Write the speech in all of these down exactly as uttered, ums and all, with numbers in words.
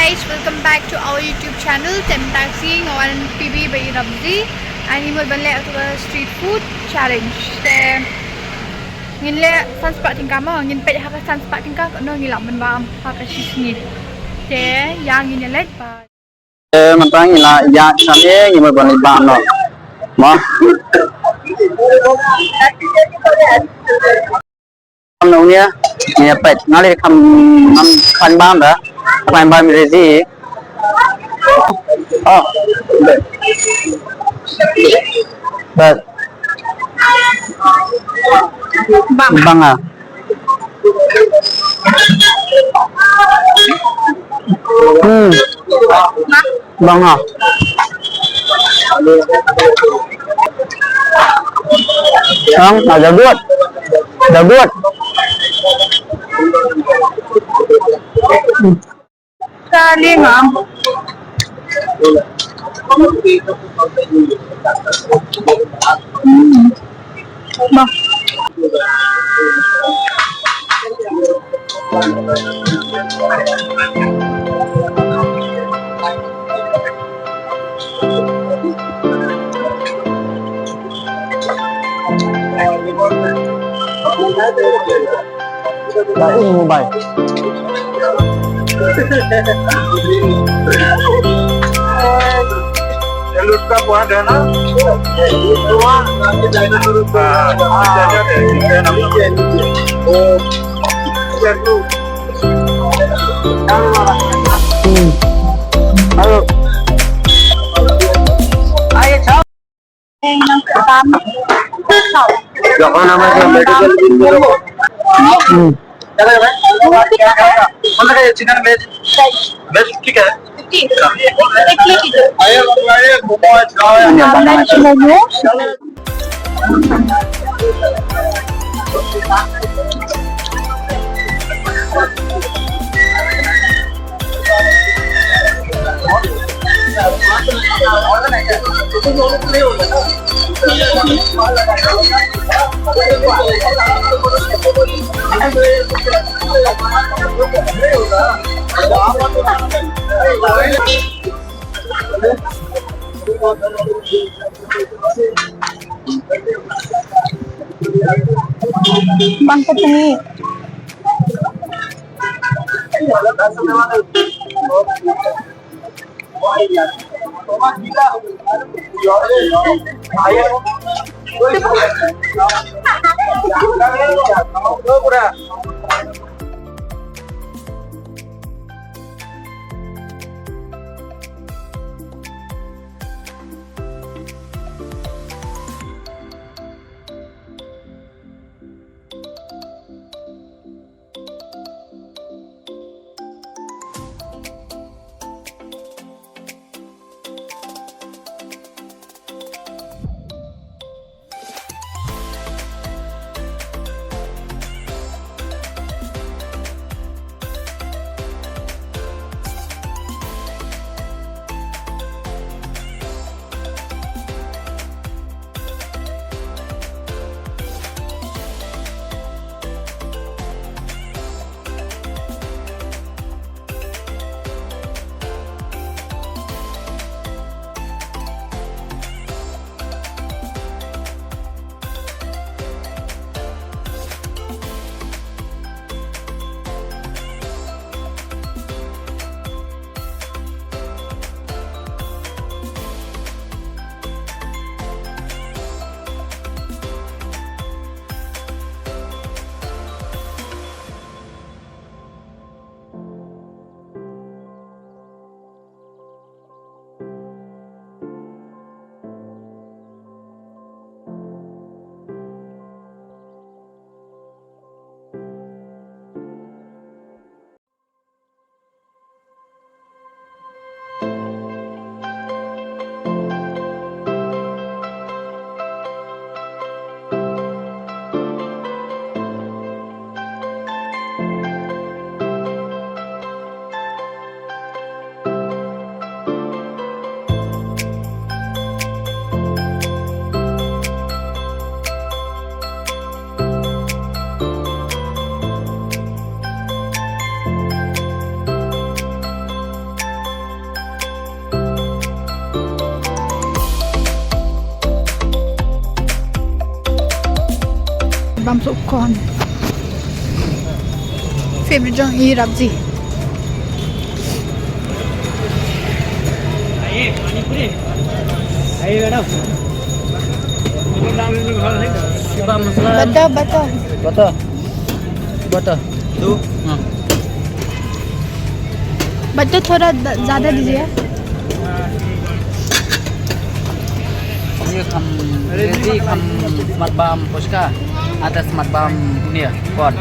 Guys, welcome back to our YouTube channel, Tem Taxi, ngan P B by Ramzi, and ngi mut ban leh ïa ka street food challenge. Te ngin leh san spah tyngka mo, ngin peit ha ka san spah tyngka katno ngi lah ban bam ha ka shi sngi. Te ïa ngin ïa leit bam. Eh, mynta ngi la ïaid shane, ngi mut ban leit bam noh. Mo. Kam nong nia, nia pet. Ngali kam, kam klan bam da. Klan bam rezi. Oh. Bas. Bang. Bang ah. Hmm. Bang ah. Ang, ah, jagut. Jagut. Hmm. Saling, ah. Hmm. Bang. Ba ing mobile. ये लुटका वहाँ जाना, वहाँ जाना, हाँ, हाँ, जाना है, ठीक है ना? वो, हम्म। हेलो। आइए, जाओ। Bang ka tani. Bam suk corn. Favorite jong i Rabji. Butter, butter. Butter. Butter. Two. हाँ। बटर थोड़ा द-, ज्यादा दीजिए। ये हम, ये भी हम मत बाम पुचका, atas mut bam ni corn.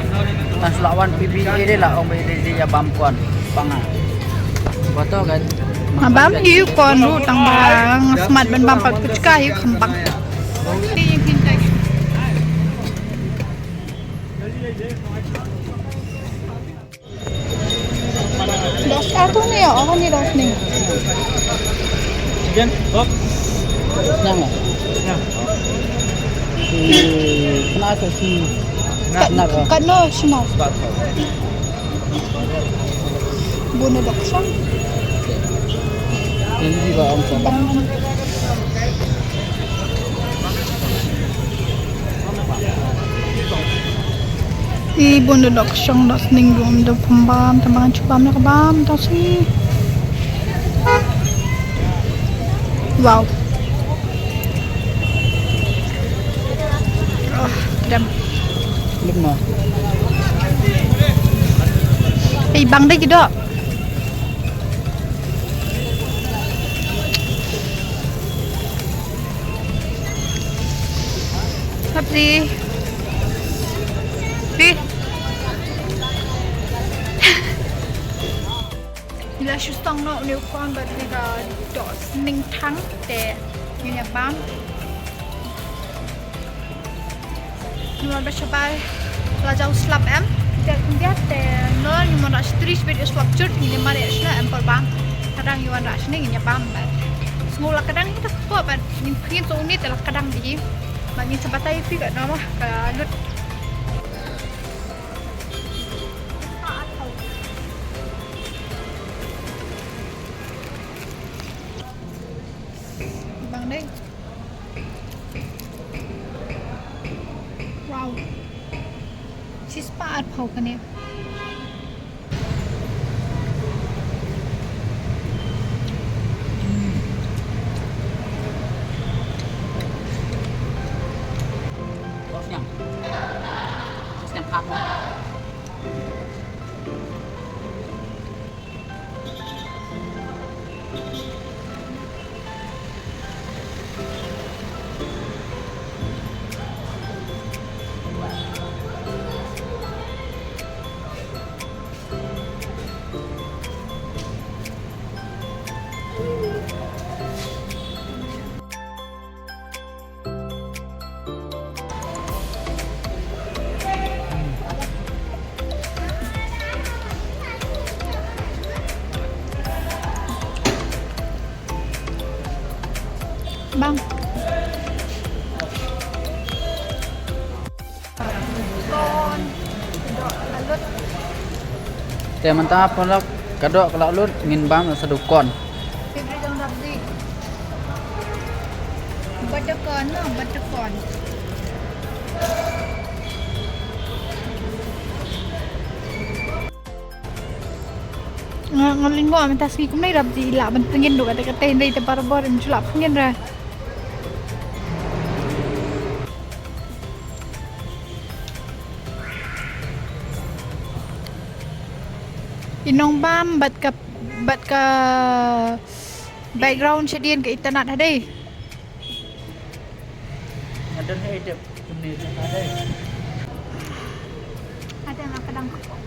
Tan selawan pipi ini lah ong ini ya bam corn. Panga. Betul kan? Mut bam ni corn lu tang bang, smat ban bam pat puchka yu kham bang. Dos atau ni ya, oh ni dos ni. Chicken, pork? Nang lah. Ya. Hmm, kenapa sih? Kat, kat no, semua. Bun dok sang. Ini juga om sama. I bun da dok shong da sning dum da pum bam, tang bam chu bam da ka bam da si. Wow. Oh, dem. Lima. Ei, bang da ji dok. Hap di. Di. Ila shu stong noh u new corn bad ila dos ning thang te ngin ïa bam. Ngi wan ba shabar la jaw slap em. Te khyndiat te ngi wan rah sha tris bit slap jur ngin ïa mar ïa shna em por bam. Ka dang ngi wan rah shna ngin ïa bam bad. Sngew la ka dang ïa ka por bad ngin phin so uni te la ka dang di. Bad ngin sa batai phi ka nama ka lut. Bang dei. Wow. Shispah arphew kane. Bos nyam. Bos nyam hak. Bang. Te mynta pynlong ka doh ka la lut ngin bam sa du corn. Favorite jong Rabdi. Butter corn, no, butter corn. Nga, nga lyngngoh mynta sngi kumne Rabdi i lah ban pyngen duh kata kata hynrei te barabor im ju lah pyngen re. I nongbam bad ka, bad ka background shadien ka itynnad hadei. Nga don ha ite kumne te hadei. Hadei nga ka dang ka pok.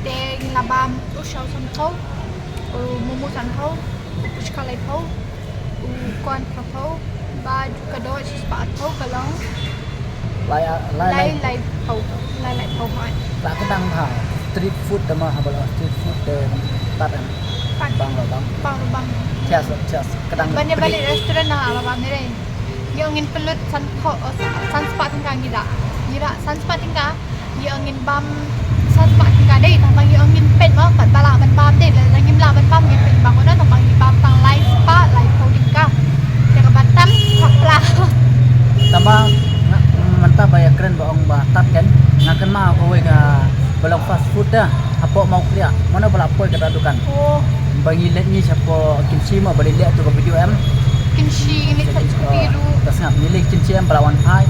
Te ngi la bam u shaw san phew, u momo san phew, u puchka lai phew, u corn phra phew, Ba ju ka dor shispah arphew ka long. Lai lai Lai lai phew. Lai lai phew hoi. La ka dang ha street food da ma ha ba la street food de tat em. Pat Bang la bang. Pang lu bang. Chas chas ka dang. Ban ïa balik restaurant na la bam ni re. Ïa ngin pynlut san phew, oh, san spah tyngka ngi da. Ngi da san spah tyngka. Ïa ngin bam san spah tyngka dei, tang tang ïa ngin peit mo pat ba lah ban bam dei, la ngim lah ban bam ngin peit bang uno tang tang ngi bam tang lai spah lai phew tyngka. Ïa ka batan thapla. Tama nga mynta ba ïa kren ba ong ba tat kan nga kynmaw kawei ka ba long fast food da hapoh Mawkriah. Mano ba la poi ka dukan. Oh, Ba ngi leit ngi shapoh Kimchi ma ba leit leh tu ka video em. Kimchi ngi leit tat skuti lu. Ta sngap ngi leit Kimchi em ba la wan phai.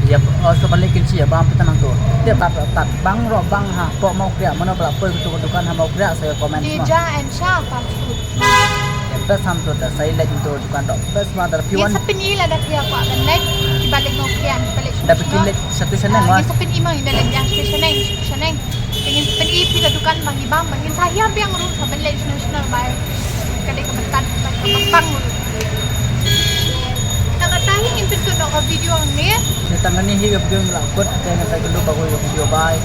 Ïa oh so ba leit Kimchi ïa bam pita nang tu. Te tat tat bang ro bang hapoh Mawkriah mano ba la poi ka tu ka dukan ha Mawkriah sa comment Di ma. Ja and Sha fast food. Ïa best ham tu da sa ïa leit tu dukan tu best ma da Ïa piwan. sa pyn-i lada phi ïa kwah ban leit, kiba leit Mawkriah, kiba leit Da phi leit satu shaneng Ah, wa. Ïa sa pyn-i ma ïa da leit ïa satu shaneng, satu shaneng. Ngin pyn-i phi ka dukan ba ngi bam, ba ngin sa hiar biang ruh sa ban leit shnong shnong bai. Ka dei ka batan, ka bang ruh. Tang kata hi ngin pynkut noh ka video hangne. Ni tang ni hi ka video la kut te ngan sa kynduh ba ko video bye.